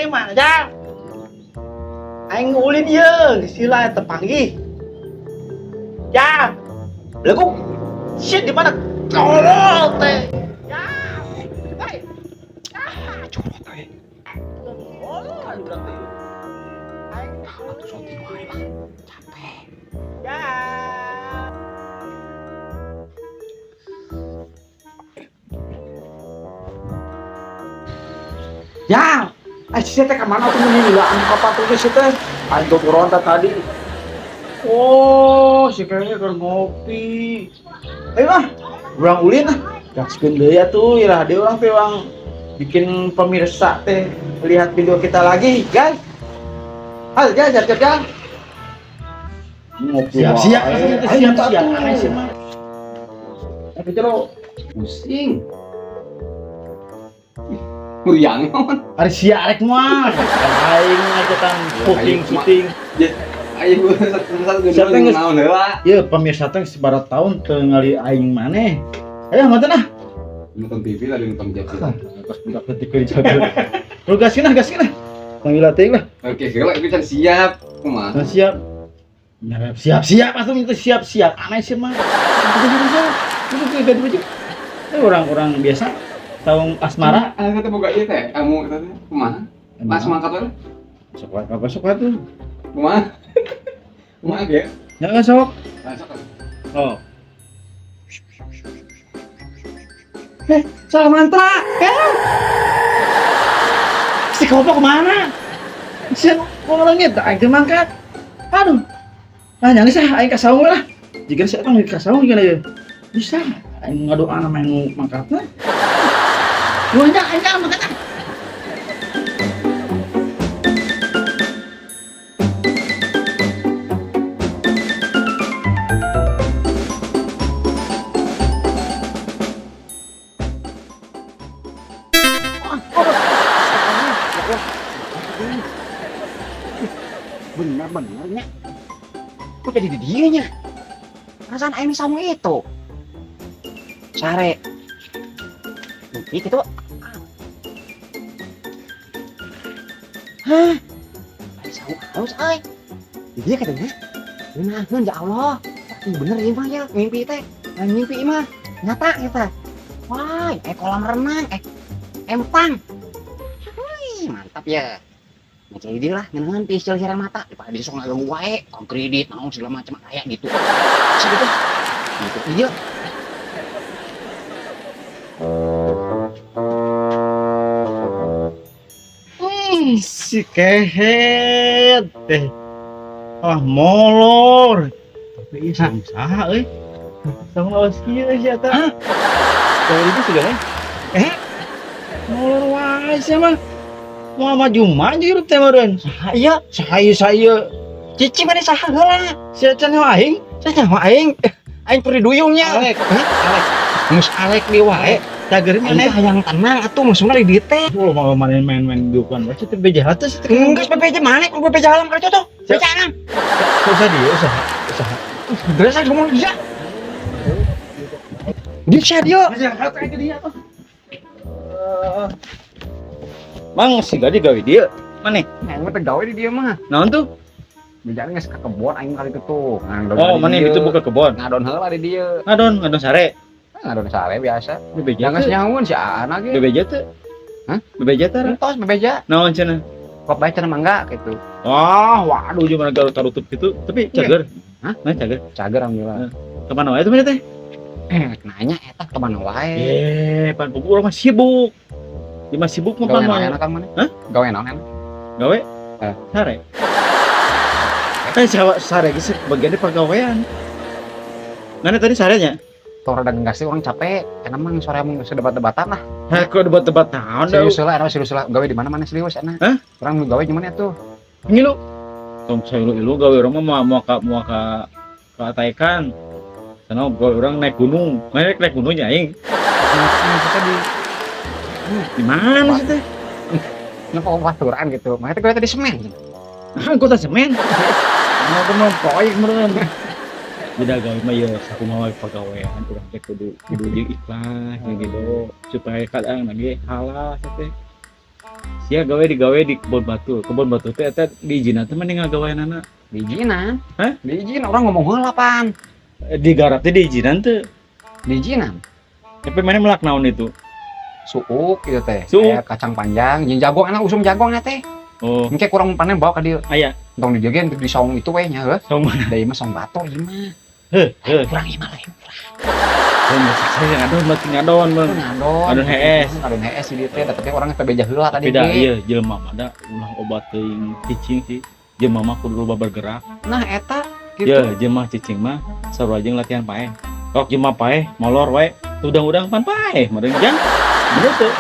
Mana mana Jal? Aing ulin ieu, geus sila tepanggih. Jal. Beleguk. Shit di mana? Tolol teh. Ya. Hei. Ah, Curut teh. Tolol urang teh. Aing Atuh syuting wae lah. Capek. Ya. Ya, si teh ka mana tuh meni lilaan ka patung teh si teh? Aing tuh tadi. Oh, si kayaknya keur ngopi. Ayo ah, urang ulin ah. Gaskeun deui atuh, iraha deui urang teh urang bikin pemirsa teh lihat video kita lagi, guys. Ayo, jal, jal, jal, jal. Ngopi Siap-siap, wae. siap, Ayo, siap. atuh. Aneh sih mah. Tapi jero Pusing. Meriang naon. Ari sia arek mah. Aing mah cetan syuting syuting. Ayo satu Siapa yang geus- naon heula. Ieu pemirsa teh sabaraha tahun teu ngali aing maneh. Ayo nonton ah. Nonton TV lagi nonton jalan. Terus budak detik ke jaga. Lu gaskeun ah, gaskeun ah. Panggil teuing lah. Oke, heula ieu can siap. Kumaha? Nah, siap. Ya, siap siap atuh itu siap siap. Aneh sih mah. Itu itu ganti baju. Ini orang-orang biasa tahun asmara. Ah, kata boga ieu teh, kamu eta teh kumaha? Pas mangkat we. Sok wae apa sok wae tuh. Kumaha? Kumaha ge? Ya nggak sok. Masuk. Oh. Salah mantra. Si Kopo kemana? Si ngomongnya tak aing teu mangkat. Aduh. Ah nyaris ah aing ka saung lah. Jika si etang ka saung jika ieu. Bisa aing ngadoa nama nu mangkatna. Lu nya aing ka mangkat ah. Bener-benernya kok jadi di dia nya perasaan aing saung itu sare itu hah saung halus euy di dia katanya ngeunahkeun ya Allah. Ih, bener ieu mah ya mimpi teh. Nah, mimpi mah nyata kita. Wah, kolam renang, empang. Wih, mantap ya. Nah, jadi dia lah, ngeuneuhan pisil hiran mata, daripada di sok ngaganggu wae, tong kredit, naon segala macam kayak gitu. Segitu. Gitu. Iya. Si kehet teh. Ah molor. Tapi ieu saung saha euy? Saung awas kieu si eta. Hah? Gawe itu sudah eh? Molor wae sia mah. Mau maju maju hirup teh meureun. Saha ieu? Saha ieu saha ieu? Cici mana saha heula? Sia can nyaho aing? Saha nyaho aing? Aing puri duyungnya. Alek. Hah? Geus alek di wae. Cager Aing maneh. teh hayang tenang atuh maksudna di dieu teh. Oh, mau main-main dukan wae teh beja teh sih teh. Geus bebeja maneh kudu bebeja alam ka cocok. Beja alam. Usah dia, usaha, usaha. Geus ah ngomong dia. Dia dia. Mang si gadi gawe dia. Maneh? Aing mah teh gawe di dia mah. Naon tuh? Bejaan geus ka kebon aing kali itu tuh. Ngadon Oh, di maneh dieu. itu buka kebon. Ngadon heula di dieu. Ngadon, ngadon sare. Ngadon sare biasa. Bebeja Jangan teu. nyahueun si Aan ge. Bebeja teu. Hah? Bebeja teh. Entos bebeja. Naon cenah? Kok bae cenah mangga gitu. Wah, waduh gimana garut tarutup gitu. Tapi cager. Hah? Nah, cager. Cager alhamdulillah. Kemana wae tuh mana teh? Nanya eta ke mana wae. Pan pupu urang mah sibuk. Di mah sibuk mah Gawe pan naon mah. enak kan mana? Hah? Gawe naon enak? Gawe? Eh. Sare. Sawa sare geus bagian pagawean. Mana tadi sarenya? Tong rada ngegas sih orang capek. Enak mah sore emang geus debat-debatan lah. Hah, kok debat-debat naon dah. Serius lah, enak serius lah. Gawe di mana mana serius enak. Hah? Orang nu gawe gimana tuh? Ngilu. Tong saya ilu gawe urang mah mau ka Taikan. Sana gawe urang naik gunung. Naik naik gunungnya aing. Kita di Di mana sih teh? Napa baturan gitu. Makanya gawe tadi semen. Ah, kota semen. Mau ke mau proyek meureun. Beda gawe mah ya sakumaha wae pagawean urang teh kudu kudu jeung ikhlas jeung gitu supaya kadang lagi halah teh. Sia gawe digawe di kebon batu. Kebon batu teh eta diizinan teh mending ngagaweanana? Diizinan. Hah? Diizin, urang ngomong heula pan. Digarap teh diizinan teu? Diizinan. Tapi mana melak naon itu? Suuk gitu teh. Suuk. Kayak kacang panjang, jeung jagung, enak usum jagung teh. Oh, Engke kurang panen bawa ka dieu. Aya. Tong dijagain di saung itu we nya heuh. Saung mana? Da ieu mah saung batur ieu mah. Heuh, heuh. Kurang ieu mah lain. Heuh, saya ngadon berarti ngadon, Bang. Ngadon. Ngadon hees. Ngadon hees di dieu teh, tapi urang teh beja heula tadi. Beda Ge. iya jelema mah da ulah obat teuing cicing sih. Jelema mah kudu loba bergerak. Nah, eta gitu. Ya, jelema cicing mah sarua jeung latihan paeh. Kok jelema paeh molor wae, udang-udang pan paeh meureun jang. Bener teu?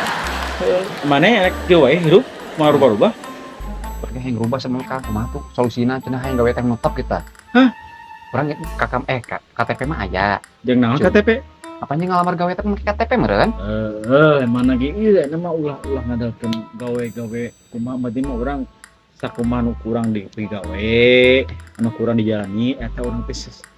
Heuh, maneh rek kieu wae hirup mau rubah-rubah? Berarti hayang rubah sama ka kumaha tuh solusina cenah hayang gawe teh netep kita. Hah? Urang kakam KTP mah aya. Jeung naon Cuma. KTP? Apanya ngalamar gawe teh make KTP meureun? Eh, mana ge ieu mah ulah-ulah ngadalkeun gawe-gawe kumaha, berarti mah urang sakumaha nu kurang di gawe, anu kurang dijalani eta urang teh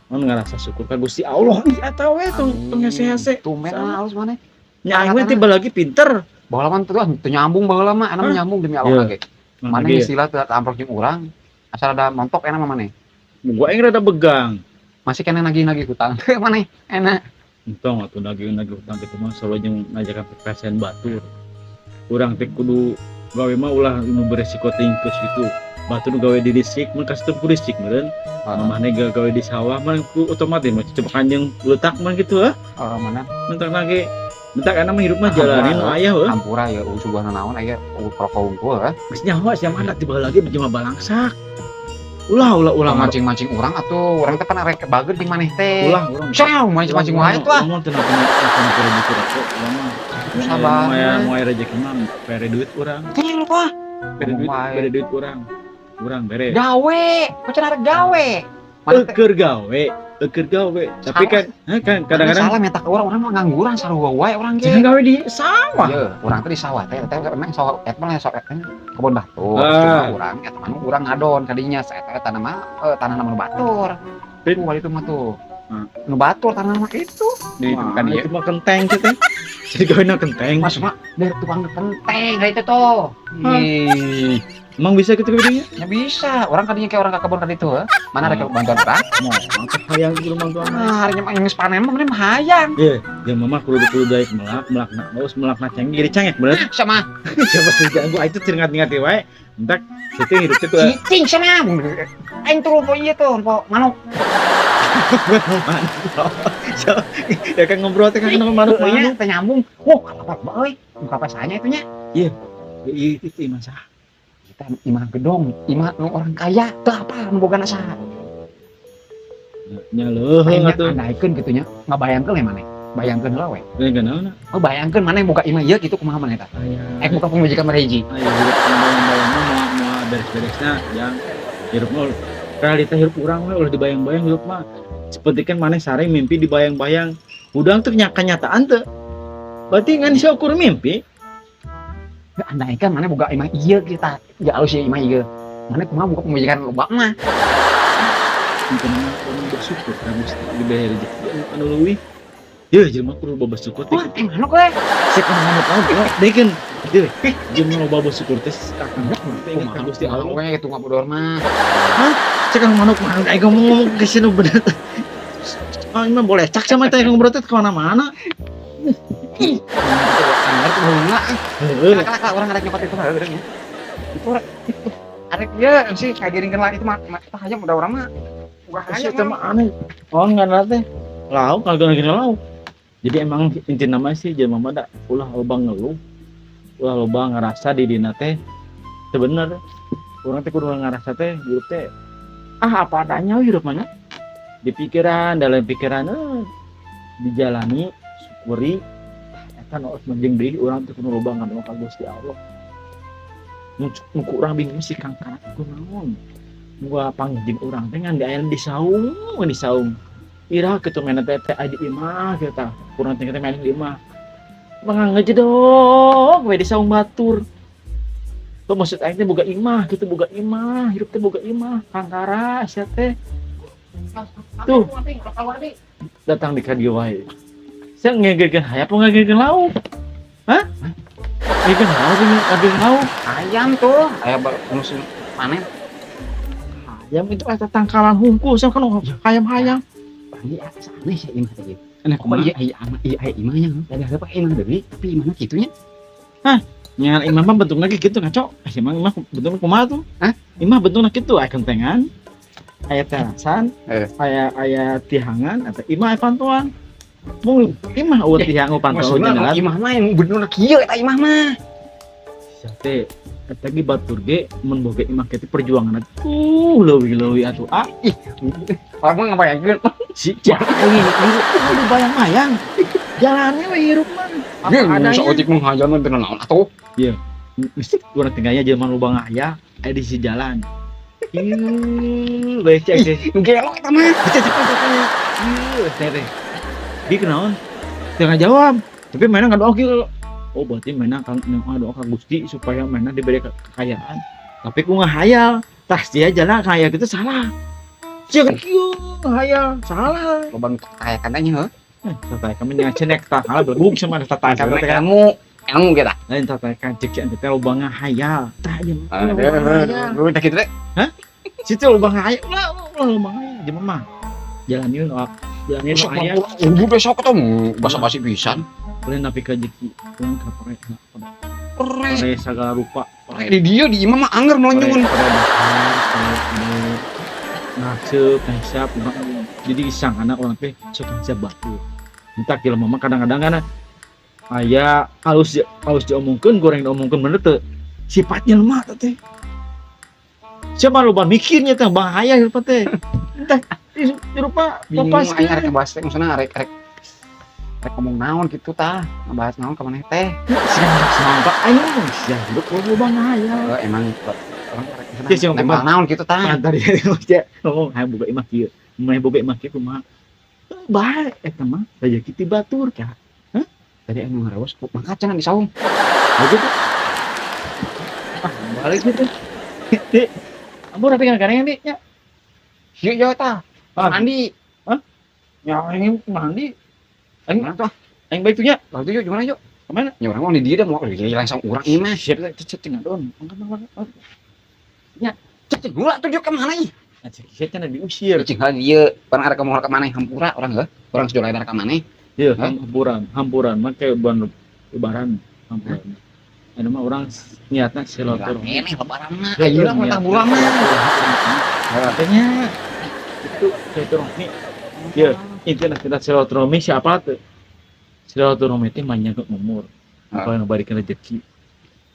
mun ngarasa syukur ka Gusti Allah ih eta we tong tong hese-hese. Tumben Sama. halus maneh. Nya aing mah tiba lagi pinter. Baheula mah teu teu nyambung baheula mah, enak Hah? nyambung demi Allah Iya. ge. Maneh istilah teu amprok jeung urang, asal ada montok enak mah maneh. Gua aing rada begang. Masih kena nagih-nagih hutang teh maneh enak. Entong atuh nagih-nagih hutang kitu mah selalu jeung ngajakan PPSN batur. Urang teh kudu gawe mah ulah nu beresiko teuing geus gitu. Batur nu gawe di listrik mun kasih ku listrik meureun. Heeh. Maneh gawe di sawah mah ku otomatis mah coba kanjeng letak mah gitu ah. Heeh, mana? Mentak lagi. Mentak enak mah hirup mah jalanin nu aya heuh. Hampura ya suguhna naon aya rokok unggul heuh. Geus nyaho sia mah tiba lagi jelema balangsak. Ulah ulah ulah. Mancing-mancing urang atuh, urang teh pan arek bager jeung maneh teh. Ulah urang. Syau mancing-mancing wae tuh ah. Ngomong teu napa rezeki rokok urang mah. Sabar. Moal rezeki mah bere duit urang. Teh lu ah. Bere duit, Ngomong wae. bere duit urang. Urang bere. Gawe, kok cenah arek gawe. Maneh teh Eukeur gawe, eukeur gawe. Tapi kan heh, kan kadang-kadang salah minta ke urang, urang mah ngangguran sarua wae urang ge. jangan gawe di sawah. Iya, urang teh di sawah teh, teh emang sawah eta mah sawah eta kebon batur. Ah. Cuma urang eta mah urang ngadon kadinya saeta eta tanah mah tanah nu batur. Pin. Tuh itu mah tuh. Hmm. Nu batur tanah mah itu. Di Wah, kan ieu. itu mah kenteng sih teh. Jadi gawe na kenteng. Mas mah dari tukang kenteng kayak itu tuh. Hah? Ih, Emang bisa gitu gedenya? ya bisa. Orang kadinya kayak orang ke kebun kadi tuh, mana ada bantuan orang? Mau mantep hayang kudu bantuan. Nah, harinya mah geus panen mah mending hayang. Ye, ya mama kudu kudu daek melak, melak na haus, melak na cengek jadi cengek bener. Sama Siapa sih ganggu itu teringat-ingat wae. Entak itu hidup teh kudu cicing sama. Aing tuh po ieu tuh, po manuk. Ya kan ngobrol teh kan manuk Nya manuk. teh nyambung. Wah, kalapa euy. Muka pasanya itu nya. Iya, itu imah saha? Kita imah gedong, imah nu orang kaya, teu apa nu boga saha. Nya leuheung Aing atuh. andaikeun kitu nya, ngabayangkeun we maneh. Bayangkeun heula we. Lain kunaon? Oh, bayangkeun maneh boga imah ieu kitu kumaha maneh tah? Aya. Buka pamajikan mah hiji. Aya hirup bayang-bayang mah moal moal beres-beresna yang hirup mah realita hirup urang we ulah dibayang-bayang hirup mah. Seperti kan maneh sare mimpi dibayang-bayang. Udang tuh kenyataan teu. Berarti ngan syukur mimpi. Andaikan maneh boga imah ieu kita, ya alus ieu imah ieu. Maneh kumaha buka pamajikan loba mah? Mungkin mah urang bersyukur ka Gusti dibere rezeki anu leuwih. Yeuh, jelema kudu loba bersyukur teh. Wah, teh manuk we. Sek manuk manuk dekeun. Deui, jelema loba bersyukur teh akan teh ingat ka Gusti Allah. We kitu ngabodor mah. Cek manuk manuk aing ngomong-ngomong ke sini bener. Ah, ini mah boleh cak sama teh ngobrol teh kemana-mana. Ih, anggar tuh heula. Heeh. Kala kala urang arek nyopot itu mah heureung ya. Itu urang arek ieu sih ngagiringkeun lah itu mah tah hayam udah urang mah. Wah, Hayam hayam mah aneh. Oh, enggak teh. Lauk kagak lagi lauk. Jadi emang inti nama sih jelema mah da ulah loba ngeluh. Ulah loba ngerasa di dina teh teu bener. Urang teh kudu ngerasa teh hirup teh ah apa adanya we hirup mah nya. Di pikiran, dalam pikiran dijalani, syukuri eta nu jeung deui urang teh kudu loba ngadoa ka Gusti Allah. Nu nu ku urang bingung sih Kang Karat kunaon. Gua panggil urang teh ngan di aya di saung, di saung. Ira kitu main teh teh aya di imah kitu tah. Kurang teh teh main di imah. Mah ngejedog we di saung batur. Tuh maksud aing teh boga imah gitu, boga imah, hirup teh boga imah, kangkara sia teh. Tuh. Datang di ka dieu wae. Sia ngegeurkeun hayap apa ngegeurkeun lauk? Hah? Ngegeurkeun lauk, ngegeurkeun lauk. Hayam tuh, aya baru musim panen. Hayam itu eta tangkalan hungkul sia kan hayam-hayam. Panggil asa aneh sih imah teh. Aneh Kumaha ieu aya ama ieu aya imahnya. Ada apa imah deui, tapi imahna kitu nya. Nya imah mah bentukna ge kitu ngaco. Eh, emang imah bentukna kumaha tuh? Hah? Imah bentukna kitu aya kentengan, aya terasan, Eh. aya aya tihangan atau imah aya pantoan. Mung imah euweuh tihang euweuh pantoan Maksudna jendela. imah mah yang bener kieu eta imah mah. Sia teh eta ge batur ge mun boga imah kitu perjuangan leuwih-leuwih atuh ah. Orang mah ngabayangkeun. Si jauh ini bayang-bayang. Jalannya we hirup mah. Apa Ge adanya. saeutik mah ngajalan mah bener naon atuh. Mesti urang tinggalnya jelema lubang aya, aya di sisi jalan. Ieu, bae cek cek. Gelo eta mah. Cek cek cek. Ieu, teh teh. Di kenaon? Teu ngajawab. Tapi mana ngadoa kieu. Oh, berarti mana kan ngadoa ka Gusti supaya mana diberi kekayaan. Tapi ku ngahayal, tah dia jalan kaya gitu salah. Sia kieu ngahayal, salah. Loba nu kaya nya heuh. Eh, tata kami nya cenek tah kalah belegug sama ada tata Karena teh kan. ilmu ilmu kita. Lain tata kan cek cek teh loba ngahayal. Tah ieu mah loba ngahayal. Aduh, tah kitu teh. Situ loba ngahayal, ulah ulah loba ngahayal jelema mah. Jalanin oh, jalanin Besok aya mah besok ketemu basa-basi pisan. boleh napi ka rezeki urang ka pare Pere, pare segala rupa. pere di dia di imah mah angger melonjungan. Pare dahar, pare ngaseup, ngahisap, jadi isang anak orang teh sok ngahisap batu. Entah jelema mah kadang-kadang kan aya alus alus diomongkeun goreng diomongkeun bener teu sifatnya lemah teh. Siapa loba mikirnya teh bahaya hirup teh. Entah rupa Bingung lepas aing arek ngebahas teh maksudna arek arek arek ngomong naon gitu tah, ngebahas naon ka maneh teh. Semangka aing ngomong sia hidup loba ngahayal. Heuh, emang orang arek Sia, sia, maksudna nempel naon gitu tah. Nah, tadi sia ngomong hayang boga imah kieu. Mun boga imah kieu kumaha? Bae eta mah rezeki ti batur ka. Tadi anu ngarewas mangkat cenah di saung. Begitu. Ah, balik gitu. Di, ampun tapi kan kadang nih ya. Ieu yo tah. Ah. Mandi. Ya aing mandi. Aing Mana tuh? Aing baik tuh nya. Lalu yuk gimana yuk? Kemana? Ya orang mau di dia mau langsung urang ieu mah. Siap cek cek ngadon. Mangkat mangkat. Ya, cek cek gula tuh ke mana ih? Nah, cek cek cenah diusir. Cing hal ieu orang arek mau ka mana hampura orang heuh. Orang sejolah arek ka mana? Iya, hampuran, hampuran mah kayak bulan lebaran, hampuran. Ada mah orang niatnya silaturahmi. Ini lebaran mah. Ayeuna mah tah bulan mah. Katanya itu silaturahmi. Ya, intinya kita silaturahmi siapa tuh? Silaturahmi itu menyangkut umur. Apa yang memberikan rezeki.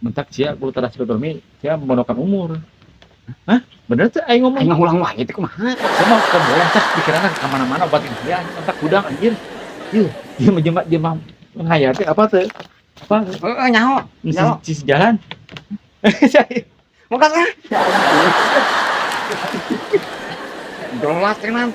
Mentak sia kudu tada silaturahmi, sia memondokan umur. Hah? Bener tuh aing ngomong. Aing ngulang wae itu kumaha? Saya mau ke boleh tak pikirannya ke mana-mana obat ya, entak gudang anjir. Iya, dia menjemak dia mah menghayati apa tuh? Apa? Heeh, nyaho. Nyaho. Cis jalan. Mau kan? Jelas tenan.